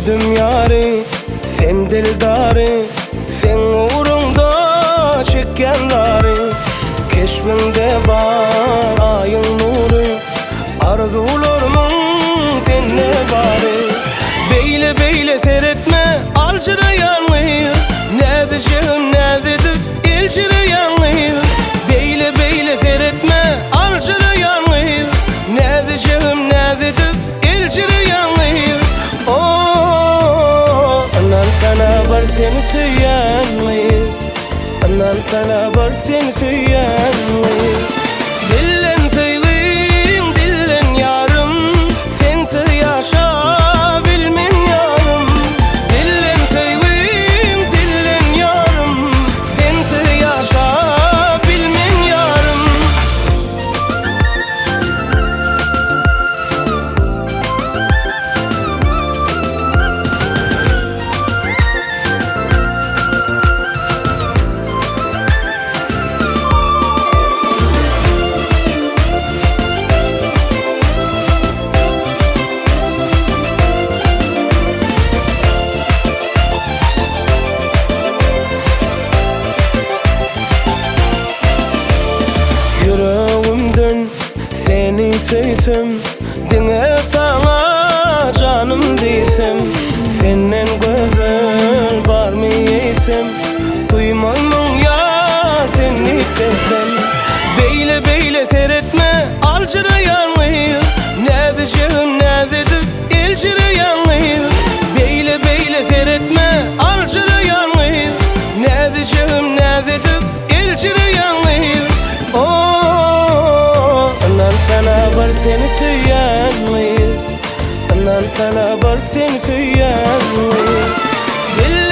Söýdüm ýary, sen dildary, Seň ugruňda çekýän zary. Keşbiňde bar Aýyň nury, Arzuwlarymyň sende bary. Beýle-beýle seretme, aljyraýan gyz, Näzijegim näz edip eljireýän gyz. Beýle-beýle seretme, aljyraýan gyz, Näzijegim näz edip eljireýän gyz. Oh, Ynansana bar seni söýýän gyz, Ynansana bar seni söýýän gyz. Dillen söýgim, dillen ýarym, Sensiz ýaşabilmen ýarym. Dillen söýgim, dillen ýarym, Sensiz ýaşabilmen ýarym. Ýüregimden seni söýsem, Diňe saňa janym diýsem, Senden gözel barmy eýsem, Duýmanmyň ýar sen diýip gezsem. Beýle-beýle seretme, aljyraýan gyz, Näzijegim näz edip eljireýän gyz. Beýle-beýle seretme, aljyraýan gyz, Näzijegim näz edip eljireýän gyz. Oh, Ynansana bar seni söýýän gyz, Ynansana bar seni söýýän gyz.